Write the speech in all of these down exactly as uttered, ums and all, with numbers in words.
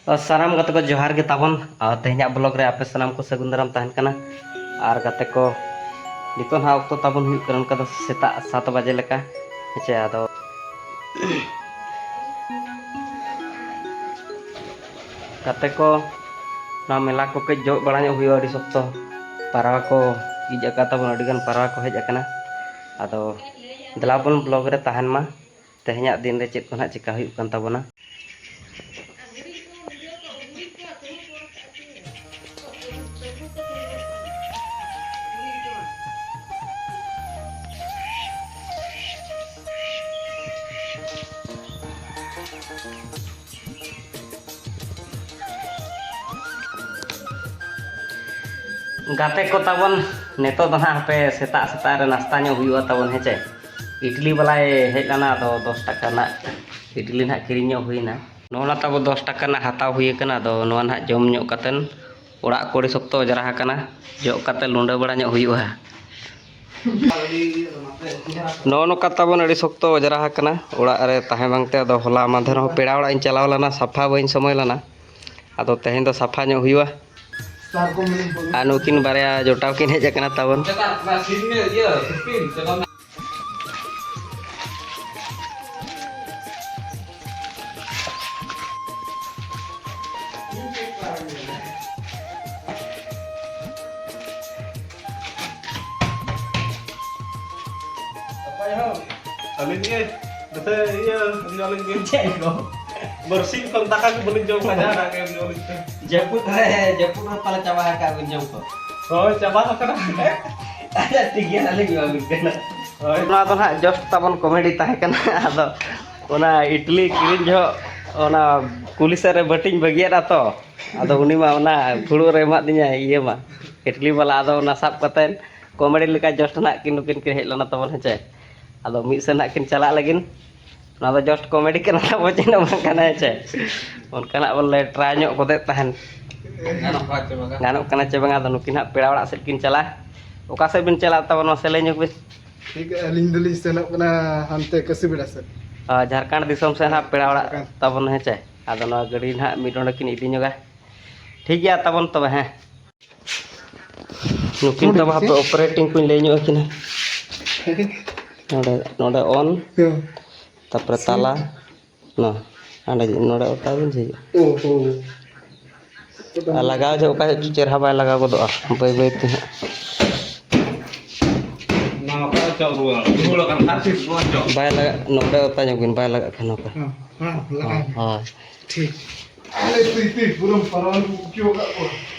ᱛᱚ, ᱥᱟᱱᱟᱢ ᱜᱟᱛᱮ ᱠᱚ ᱡᱚᱦᱟᱨ ᱜᱮ ᱛᱟᱵᱚᱱ᱾ ᱟᱨ ᱛᱮᱦᱮᱧᱟᱜ ᱵᱞᱚᱜ ᱨᱮ ᱟᱯᱮ ᱥᱟᱱᱟᱢ ᱠᱚ ᱥᱟᱹᱜᱩᱱ ᱫᱟᱨᱟᱢ ᱛᱟᱦᱮᱱ ᱠᱟᱱᱟ᱾ ᱟᱨ ᱜᱟᱛᱮ ᱠᱚ, ᱱᱤᱛᱚᱜ ᱱᱟᱦᱟᱜ ᱚᱠᱛᱚ ᱛᱟᱵᱚᱱ ᱦᱩᱭᱩᱜ ᱠᱟᱱᱟ ᱚᱱᱠᱟ ᱫᱚ ᱥᱮᱛᱟᱜ ᱥᱟᱛ ᱵᱟᱡᱮ ᱞᱮᱠᱟ, ᱦᱮᱸ ᱪᱮ? ᱟᱫᱚ ᱜᱟᱛᱮ ᱠᱚ, ᱱᱚᱣᱟ ᱢᱮᱞᱟ ᱠᱚ ᱠᱟᱹᱡ ᱡᱚᱜ ᱵᱟᱲᱟ ᱧᱚᱜ ᱦᱩᱭᱩᱜᱼᱟ, ᱟᱹᱰᱤ ᱥᱚᱠᱛᱚ ᱯᱟᱨᱣᱟ ᱠᱚ ᱤᱡ ᱟᱠᱟᱫ ᱛᱟᱵᱚᱱ, ᱟᱹᱰᱤᱜᱟᱱ ᱯᱟᱨᱣᱟ ᱠᱚ ᱦᱮᱡ ᱟᱠᱟᱱᱟ᱾ ᱟᱫᱚ ᱫᱮᱞᱟ ᱵᱚᱱ ᱵᱞᱚᱜ ᱨᱮ ᱛᱟᱦᱮᱱ ᱢᱟ᱾ ᱛᱮᱦᱮᱧᱟᱜ ᱫᱤᱱ ᱨᱮ ᱪᱮᱫ ᱠᱚ ᱱᱟᱦᱟᱜ ᱪᱮᱠᱟ ᱦᱩᱭᱩᱜ ᱠᱟᱱ ᱛᱟᱵᱚᱱᱟ᱾ ᱜᱟᱛᱮ ᱠᱚ ᱛᱟᱵᱚᱱ, ᱱᱤᱛᱚᱜ ᱫᱚ ᱱᱟᱦᱟᱜ ᱦᱟᱯᱮ ᱥᱮᱛᱟᱜ ᱥᱮᱛᱟᱜ ᱨᱮ ᱱᱟᱥᱛᱟ ᱧᱚᱜ ᱦᱩᱭᱩᱜᱼᱟ ᱛᱟᱵᱚᱱ, ᱦᱮᱸ ᱪᱮ? ᱤᱰᱞᱤ ᱵᱟᱞᱟᱭ ᱦᱮᱡ ᱞᱮᱱᱟ, ᱟᱫᱚ ᱫᱚᱥ ᱴᱟᱠᱟ ᱨᱮᱱᱟᱜ ᱤᱰᱞᱤ ᱱᱟᱦᱟᱜ ᱠᱤᱨᱤᱧ ᱧᱚᱜ ᱦᱩᱭᱱᱟ᱾ ᱱᱚᱜᱼᱚ ᱱᱟ ᱛᱟᱵᱚ ᱫᱚᱥ ᱴᱟᱠᱟ ᱨᱮᱱᱟᱜ ᱦᱟᱛᱟᱣ ᱦᱩᱭ ᱟᱠᱟᱱᱟ᱾ ᱟᱫᱚ ᱱᱚᱣᱟ ᱱᱟᱦᱟᱜ ᱡᱚᱢ ᱧᱚᱜ ᱠᱟᱛᱮᱱ ᱚᱲᱟᱜ ᱠᱚ ᱟᱹᱰᱤ ᱥᱚᱠᱛᱚ ᱚᱡᱽᱨᱟ ᱟᱠᱟᱱᱟ, ᱡᱚᱜ ᱠᱟᱛᱮ ᱞᱩᱸᱰᱟᱹ ᱵᱟᱲᱟ ᱧᱚᱜ ᱦᱩᱭᱩᱜᱼᱟ᱾ ᱱᱚᱜᱼᱚ ᱱᱚᱝᱠᱟ ᱛᱟᱵᱚᱱ ᱟᱹᱰᱤ ᱥᱚᱠᱛᱚ ᱚᱡᱽᱨᱟ ᱟᱠᱟᱱᱟ ᱚᱲᱟᱜ ᱨᱮ ᱛᱟᱦᱮᱸ ᱵᱟᱝᱛᱮ᱾ ᱟᱫᱚ ᱦᱚᱞᱟ ᱢᱟᱫᱷᱮᱨ ᱦᱚᱸ ᱯᱮᱲᱟ ᱚᱲᱟᱜ ᱤᱧ ᱪᱟᱞᱟᱣ ᱞᱮᱱᱟ, ᱥᱟᱯᱷᱟ ᱵᱟᱹᱧ ᱥᱚᱢᱚᱭ ᱞᱮᱱᱟ᱾ ᱟᱫᱚ ᱛᱮᱦᱮᱧ ᱫᱚ ᱥᱟᱯᱷᱟ ᱧᱚᱜ ᱦᱩᱭᱩᱜᱼᱟ᱾ ᱟᱨ ᱱᱩᱠᱤᱱ ᱵᱟᱨᱭᱟ ᱡᱚᱴᱟᱣ ᱠᱤᱱ ᱦᱮᱡ ᱟᱠᱟᱱᱟ ᱛᱟᱵᱚᱱ᱾ ᱚᱠᱚᱭ ᱦᱚᱸ? ᱟᱹᱞᱤᱧ ᱜᱮ᱾ ᱱᱚᱛᱮ ᱤᱭᱟᱹ, ᱟᱹᱞᱤᱧ ᱜᱮ᱾ ᱪᱮᱫ ᱠᱚ? ᱵᱟᱹᱨᱥᱤᱧ ᱠᱷᱚᱱ ᱫᱟᱠᱟ ᱜᱮ ᱵᱟᱹᱞᱤᱧ ᱡᱚᱢ ᱠᱟᱜ, ᱡᱟᱦᱟᱱᱟᱜ ᱜᱮ ᱮᱢ ᱡᱚᱢ ᱞᱤᱧ ᱯᱮ᱾ ᱡᱟᱹᱯᱩᱫ ᱨᱮ, ᱡᱟᱹᱯᱩᱫ ᱨᱮ ᱯᱟᱞᱮ ᱪᱟᱵᱟ ᱟᱠᱟᱫ ᱵᱤᱱ ᱡᱚᱢ ᱠᱚ? ᱦᱳᱭ, ᱪᱟᱵᱟ ᱟᱠᱟᱱᱟ᱾ ᱟᱪᱪᱷᱟ, ᱴᱷᱤᱠ ᱜᱮᱭᱟ, ᱟᱹᱞᱤᱧ ᱮᱢᱟ ᱵᱤᱱ ᱠᱟᱱᱟ᱾ ᱦᱳᱭ᱾ ᱱᱚᱣᱟ ᱫᱚ ᱱᱟᱦᱟᱜ just ᱛᱟᱵᱚᱱ comedy ᱛᱟᱦᱮᱸ ᱠᱟᱱᱟ᱾ ᱟᱫᱚ ᱚᱱᱟ ᱤᱰᱞᱤ ᱠᱤᱨᱤᱧ ᱡᱚᱦᱚᱜ ᱚᱱᱟ ᱠᱩᱞᱦᱤ ᱥᱮᱫ ᱨᱮ ᱵᱟᱹᱴᱤᱧ ᱵᱟᱹᱜᱤᱭᱟᱫᱼᱟ ᱛᱚ, ᱟᱫᱚ ᱩᱱᱤ ᱢᱟ ᱚᱱᱟ ᱯᱷᱩᱲᱩᱜ ᱨᱮ ᱮᱢᱟᱫᱤᱧᱟᱭ ᱤᱭᱟᱹ ᱢᱟ, ᱤᱰᱞᱤ ᱵᱟᱞᱟ᱾ ᱟᱫᱚ ᱚᱱᱟ ᱥᱟᱵ ᱠᱟᱛᱮᱫ comedy ᱞᱮᱠᱟ just ᱱᱟᱦᱟᱜ ᱠᱤᱱ ᱱᱩᱠᱤᱱ ᱠᱤᱱ ᱦᱮᱡ ᱞᱮᱱᱟ ᱛᱟᱵᱚᱱ, ᱦᱮᱸ ᱪᱮ? ᱟᱫᱚ ᱢᱤᱫ ᱥᱮᱫ ᱱᱟᱦᱟᱜ ᱠᱤᱱ ᱪᱟᱞᱟᱜ ᱞᱟᱹᱜᱤᱫ᱾ ᱱᱚᱣᱟ ᱫᱚ just comedy ᱠᱟᱱᱟ ᱛᱟᱵᱚ, ᱪᱮᱫ ᱦᱚᱸ ᱵᱟᱝ ᱠᱟᱱᱟ, ᱦᱮᱸ ᱪᱮ? ᱚᱱᱠᱟᱱᱟᱜ ᱵᱚᱞᱮ try ᱧᱚᱜ ᱜᱚᱫᱮᱫ ᱛᱟᱦᱮᱱ᱾ ᱜᱟᱱᱚᱜ ᱠᱟᱱᱟ ᱪᱮ ᱵᱟᱝᱟ? ᱜᱟᱱᱚᱜ ᱠᱟᱱᱟ ᱪᱮ ᱵᱟᱝᱟ? ᱟᱫᱚ ᱱᱩᱠᱤᱱ ᱦᱟᱸᱜ ᱯᱮᱲᱟ ᱚᱲᱟᱜ ᱥᱮᱫ ᱠᱤᱱ ᱪᱟᱞᱟᱜᱼᱟ᱾ ᱚᱠᱟ ᱥᱮᱫ ᱵᱤᱱ ᱪᱟᱞᱟᱜ ᱛᱟᱵᱚᱱ, ᱢᱟᱥᱮ ᱞᱟᱹᱭ ᱧᱚᱜ ᱵᱤᱱ? ᱴᱷᱤᱠ, ᱟᱹᱞᱤᱧ ᱫᱚᱞᱤᱧ ᱥᱮᱱᱚᱜ ᱠᱟᱱᱟ ᱦᱟᱱᱛᱮ ᱠᱟᱹᱥᱤ ᱵᱮᱲᱟ ᱥᱮᱫ᱾ ᱟᱨ ᱡᱷᱟᱲᱠᱷᱚᱸᱰ ᱫᱤᱥᱚᱢ ᱥᱮᱫ ᱦᱟᱸᱜ ᱯᱮᱲᱟ ᱚᱲᱟᱜ ᱡᱷᱟᱲᱠᱷᱚᱸᱰ᱾ ᱛᱟᱵᱚᱱ, ᱦᱮᱸ ᱪᱮ? ᱟᱫᱚ ᱱᱚᱣᱟ ᱜᱟᱹᱰᱤ ᱱᱟᱦᱟᱜ ᱢᱤᱫ ᱰᱚᱸᱰᱮ ᱠᱤᱱ ᱤᱫᱤ ᱧᱚᱜᱟ᱾ ᱴᱷᱤᱠ ᱜᱮᱭᱟ ᱛᱟᱵᱚᱱ ᱛᱚᱵᱮ, ᱦᱮᱸ᱾ ᱱᱩᱠᱤᱱ ᱛᱟᱵᱚ ᱦᱟᱯᱮ operating ᱠᱚᱧ ᱞᱟᱹᱭ ᱧᱚᱜ ᱟᱹᱠᱤᱱᱟ᱾ ᱱᱚᱰᱮ, ᱱᱚᱰᱮ on, ᱦᱮᱸ᱾ ᱛᱟᱯᱚᱨᱮ ᱛᱟᱞᱟ, ᱱᱚ-, ᱦᱟᱸᱰᱮ ᱱᱚᱰᱮ ᱚᱛᱟ ᱵᱤᱱ ᱡᱷᱤᱡ᱾ ᱚ, ᱦᱚᱸ᱾ ᱟᱨ ᱞᱟᱜᱟᱣ ᱡᱚᱦᱚᱜ ᱚᱠᱟ ᱪᱮᱦᱨᱟ ᱵᱟᱭ ᱞᱟᱜᱟᱣ ᱜᱚᱫᱚᱜᱼᱟ, ᱵᱟᱹᱭ ᱵᱟᱹᱭ ᱛᱮ ᱦᱟᱸᱜ᱾ ᱱᱚᱣᱟ ᱠᱚ ᱚᱪᱚᱜ ᱨᱩᱣᱟᱹᱲ, ᱨᱩᱣᱟᱹᱲ ᱟᱠᱟᱱ ᱠᱷᱟᱱ ᱛᱤᱥ ᱵᱚᱱ ᱚᱪᱚᱜ? ᱵᱟᱭ ᱞᱟᱜᱟᱜ, ᱱᱚᱰᱮ ᱚᱛᱟ ᱧᱚᱜ ᱵᱤᱱ, ᱵᱟᱭ ᱞᱟᱜᱟᱜ ᱠᱷᱟᱱ ᱱᱚᱝᱠᱟ᱾ ᱦᱮᱸ, ᱦᱮᱸ, ᱞᱟᱜᱟᱣ ᱦᱮᱸ, ᱢᱮ᱾ ᱦᱳᱭ᱾ ᱴᱷᱤᱠ᱾ ᱟᱞᱮ ᱛᱤ, ᱛᱤ, ᱯᱩᱨᱟᱹᱢ ᱯᱟᱨᱣᱟᱱ ᱠᱚ ᱩᱠᱤᱭᱟᱹᱣ ᱟᱠᱟᱫ ᱠᱚᱣᱟ᱾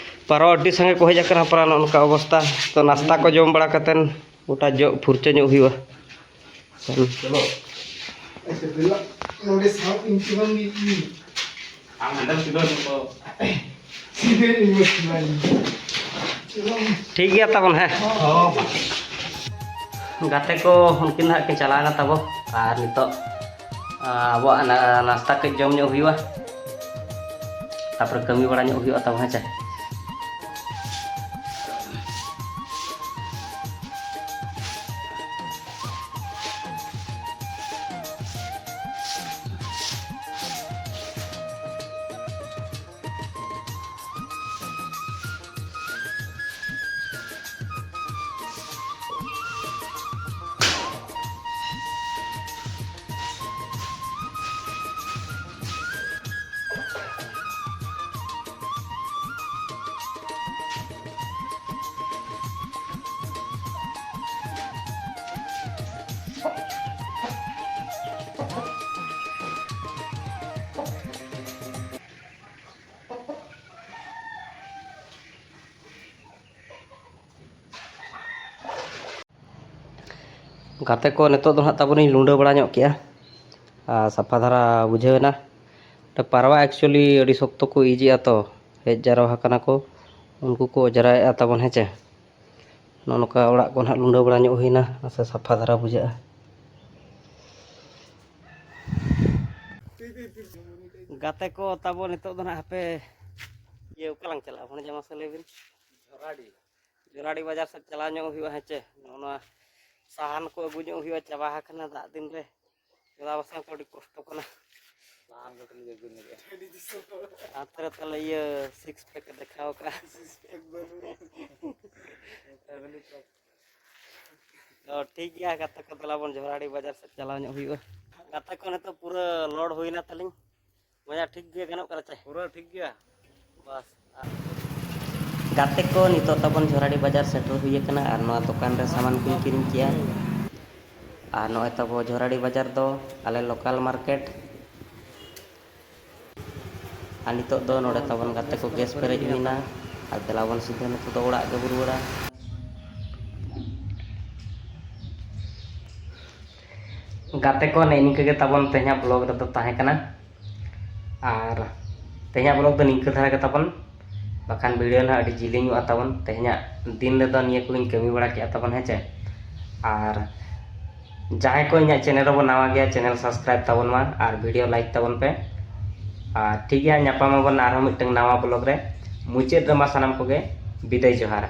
ᱯᱟᱨᱣᱟ ᱟᱹᱰᱤ ᱥᱟᱸᱜᱮ ᱠᱚ ᱦᱮᱡ ᱟᱠᱟᱱᱟ ᱯᱟᱨᱟ, ᱱᱚᱜᱼᱚ ᱱᱚᱝᱠᱟ ᱚᱵᱚᱥᱛᱟ᱾ ᱛᱚ, ᱱᱟᱥᱛᱟ ᱠᱚ ᱡᱚᱢ ᱵᱟᱲᱟ ᱠᱟᱛᱮᱱ ᱜᱚᱴᱟ ᱡᱚᱜ ᱯᱷᱩᱨᱪᱟᱹ ᱧᱚᱜ ᱦᱩᱭᱩᱜᱼᱟ᱾ ᱪᱚᱞᱚ᱾ ᱟᱪᱪᱷᱟ, ᱫᱮᱞᱟ, ᱱᱚᱰᱮ ᱥᱟᱵ ᱤᱧ ᱪᱚ ᱵᱟᱝ ᱤᱧ᱾ ᱟᱢ ᱦᱟᱸᱰᱮᱢ ᱥᱤᱫᱷᱟᱹ ᱧᱚᱜ ᱠᱚ᱾ ᱥᱤᱫᱷᱟᱹ ᱤᱧ ᱢᱟ ᱥᱤᱫᱷᱟᱹ ᱤᱧ᱾ ᱪᱚᱞᱚ᱾ ᱴᱷᱤᱠ ᱜᱮᱭᱟ ᱛᱟᱵᱚᱱ, ᱦᱮᱸ᱾ ᱦᱚᱸ, ᱢᱟ᱾ ᱜᱟᱛᱮ ᱠᱚ ᱩᱱᱠᱤᱱ ᱫᱚ ᱦᱟᱸᱜ ᱠᱤᱱ ᱪᱟᱞᱟᱣ ᱮᱱᱟ ᱛᱟᱵᱚ, ᱟᱨ ᱱᱤᱛᱚᱜ, ᱟ, ᱟᱵᱚᱣᱟᱜ ᱱᱟ-, ᱱᱟᱥᱛᱟ ᱠᱟᱹᱡ ᱡᱚᱢ ᱧᱚᱜ ᱦᱩᱭᱩᱜᱼᱟ, ᱛᱟᱯᱚᱨᱮ ᱠᱟᱹᱢᱤ ᱵᱟᱲᱟ ᱧᱚᱜ ᱦᱩᱭᱩᱜᱼᱟ ᱛᱟᱵᱚ, ᱦᱮᱸ ᱪᱮ? ᱜᱟᱛᱮ ᱠᱚ, ᱱᱤᱛᱚᱜ ᱫᱚ ᱱᱟᱦᱟᱜ ᱛᱟᱵᱚᱱᱤᱧ ᱞᱩᱸᱰᱟᱹ ᱵᱟᱲᱟ ᱧᱚᱜ ᱠᱮᱜᱼᱟ, ᱟᱨ ᱥᱟᱯᱷᱟ ᱫᱷᱟᱨᱟ ᱵᱩᱡᱷᱟᱹᱣ ᱮᱱᱟ᱾ ᱯᱟᱨᱣᱟ actually ᱟᱹᱰᱤ ᱥᱚᱠᱛᱚ ᱠᱚ ᱤᱡᱮᱜᱼᱟ ᱛᱚ, ᱦᱮᱡ ᱡᱟᱨᱣᱟ ᱟᱠᱟᱱᱟ ᱠᱚ, ᱩᱱᱠᱩ ᱠᱚ ᱚᱸᱡᱽᱨᱟᱭᱮᱫᱼᱟ ᱛᱟᱵᱚᱱ, ᱦᱮᱸ ᱪᱮ᱾ ᱱᱚᱜᱼᱚ ᱱᱚᱝᱠᱟ ᱚᱲᱟᱜ ᱠᱚ ᱱᱟᱦᱟᱜ ᱞᱩᱸᱰᱟᱹ ᱵᱟᱲᱟ ᱧᱚᱜ ᱦᱩᱭᱱᱟ, ᱱᱟᱥᱮ ᱥᱟᱯᱷᱟ ᱫᱷᱟᱨᱟ ᱵᱩᱡᱷᱟᱹᱜᱼᱟ᱾ ᱜᱟᱛᱮ ᱠᱚ ᱛᱟᱵᱚ, ᱱᱤᱛᱚᱜ ᱫᱚ ᱱᱟᱦᱟᱜ ᱦᱟᱯᱮ, ᱤᱭᱟᱹ, ᱚᱠᱟ ᱞᱟᱝ ᱪᱟᱞᱟᱜᱼᱟ ᱵᱷᱚᱱᱡᱟ, ᱢᱟᱥᱮ ᱞᱟᱹᱭ ᱵᱤᱱ? ᱡᱷᱚᱨᱟᱰᱤ᱾ ᱡᱷᱚᱨᱟᱰᱤ ᱵᱟᱡᱟᱨ ᱥᱮᱫ ᱪᱟᱞᱟᱣ ᱧᱚᱜ ᱦᱩᱭᱩᱜᱼᱟ, ᱦᱮᱸ ᱪᱮ? ᱱᱚᱜᱼᱚ ᱱᱚᱣᱟ ᱥᱟᱦᱟᱱ ᱠᱚ ᱟᱹᱜᱩ ᱧᱚᱜ ᱦᱩᱭᱩᱜᱼᱟ, ᱪᱟᱵᱟ ᱟᱠᱟᱱᱟ ᱫᱟᱜ ᱫᱤᱱ ᱨᱮ᱾ ᱪᱚᱸᱫᱟ ᱵᱟᱥᱟᱝ ᱠᱚ ᱟᱹᱰᱤ ᱠᱚᱥᱴᱚ ᱠᱟᱱᱟ᱾ ᱟᱨ ᱛᱟᱦᱞᱮ ᱛᱟᱦᱞᱮ ᱤᱭᱟᱹ ᱥᱤᱠᱥ ᱯᱮᱠ ᱫᱮᱠᱷᱟᱣ ᱠᱟᱜᱼᱟ᱾ ᱛᱚ ᱴᱷᱤᱠ ᱜᱮᱭᱟ ᱜᱟᱛᱮ ᱠᱚ, ᱫᱮᱞᱟ ᱵᱚᱱ ᱡᱚᱦᱟᱨᱟᱲᱤ ᱵᱟᱡᱟᱨ ᱥᱮᱫ ᱪᱟᱞᱟᱣ ᱧᱚᱜ ᱦᱩᱭᱩᱜᱼᱟ᱾ ᱜᱟᱛᱮ ᱠᱚ, ᱱᱤᱛᱚᱜ ᱯᱩᱨᱟᱹ ᱞᱳᱰ ᱦᱩᱭᱱᱟ ᱛᱟᱹᱞᱤᱧ᱾ ᱵᱚᱭᱦᱟ, ᱴᱷᱤᱠ ᱜᱮ ᱜᱟᱱᱚᱜ ᱠᱟᱱᱟ ᱪᱮ? ᱯᱩᱨᱟᱹ ᱴᱷᱤᱠ ᱜᱮᱭᱟ᱾ ᱵᱟᱥ᱾ ᱜᱟᱛᱮ ᱠᱚ, ᱱᱤᱛᱚᱜ ᱛᱟᱵᱚᱱ ᱡᱷᱚᱨᱟᱰᱤ ᱵᱟᱡᱟᱨ ᱥᱮᱴᱮᱨ ᱦᱩᱭ ᱟᱠᱟᱱᱟ ᱟᱨ ᱱᱚᱣᱟ ᱫᱚᱠᱟᱱ ᱨᱮ ᱥᱟᱢᱟᱱ ᱠᱚᱧ ᱠᱤᱨᱤᱧ ᱠᱮᱜᱼᱟ᱾ ᱟᱨ ᱱᱚᱜᱼᱚᱭ ᱛᱟᱵᱚ ᱡᱷᱚᱨᱟᱰᱤ ᱵᱟᱡᱟᱨ ᱫᱚ ᱟᱞᱮ ᱞᱳᱠᱟᱞ ᱢᱟᱨᱠᱮᱴ᱾ ᱟᱨ ᱱᱤᱛᱚᱜ ᱫᱚ ᱱᱚᱰᱮ ᱛᱟᱵᱚᱱ ᱜᱟᱛᱮ ᱠᱚ ᱜᱮᱥ ᱯᱮᱨᱮᱡ ᱦᱩᱭᱱᱟ᱾ ᱟᱨ ᱫᱮᱞᱟ ᱵᱚᱱ ᱥᱤᱫᱷᱟᱹ ᱱᱤᱛᱚᱜ ᱫᱚ ᱚᱲᱟᱜ ᱜᱮ ᱨᱩᱣᱟᱹᱲᱟ᱾ ᱜᱟᱛᱮ ᱠᱚ, ᱱᱮᱜᱼᱮ ᱱᱤᱝᱠᱟᱹ ᱜᱮ ᱛᱟᱵᱚᱱ ᱛᱮᱦᱮᱧᱟᱜ ᱵᱞᱚᱜ ᱨᱮᱫᱚ ᱛᱟᱦᱮᱸ ᱠᱟᱱᱟ᱾ ᱟᱨ ᱛᱮᱦᱮᱧᱟᱜ ᱵᱞᱚᱜ ᱫᱚ ᱱᱤᱝᱠᱟᱹ ᱫᱷᱟᱨᱟ ᱜᱮ ᱛᱟᱵᱚᱱ, ᱵᱟᱠᱷᱟᱱ ᱵᱷᱤᱰᱤᱭᱳ ᱱᱟᱦᱟᱜ ᱟᱹᱰᱤ ᱡᱤᱞᱤᱧᱚᱜᱼᱟ ᱛᱟᱵᱚᱱ᱾ ᱛᱮᱦᱮᱧᱟᱜ ᱫᱤᱱ ᱨᱮᱫᱚ ᱱᱤᱭᱟᱹ ᱠᱚᱜᱮᱧ ᱠᱟᱹᱢᱤ ᱵᱟᱲᱟ ᱠᱮᱜᱼᱟ ᱛᱟᱵᱚᱱ, ᱦᱮᱸ ᱪᱮ? ᱟᱨ ᱡᱟᱦᱟᱸᱭ ᱠᱚ ᱤᱧᱟᱹᱜ ᱪᱮᱱᱮᱞ ᱨᱮᱵᱚᱱ ᱱᱟᱣᱟ ᱜᱮᱭᱟ, ᱪᱮᱱᱮᱞ ᱥᱟᱵᱥᱠᱨᱟᱭᱤᱵ ᱛᱟᱵᱚᱱ ᱢᱟ ᱟᱨ ᱵᱷᱤᱰᱤᱭᱳ ᱞᱟᱭᱤᱠ ᱛᱟᱵᱚᱱ ᱯᱮ᱾ ᱟᱨ ᱴᱷᱤᱠ ᱜᱮᱭᱟ, ᱧᱟᱯᱟᱢ ᱟᱵᱚᱱ ᱟᱨᱦᱚᱸ ᱢᱤᱫᱴᱟᱝ ᱱᱟᱣᱟ ᱵᱞᱚᱜ ᱨᱮ᱾ ᱢᱩᱪᱟᱹᱫ ᱨᱮᱢᱟ ᱥᱟᱱᱟᱢ ᱠᱚᱜᱮ ᱵᱤᱫᱟᱹᱭ ᱡᱚᱦᱟᱨ᱾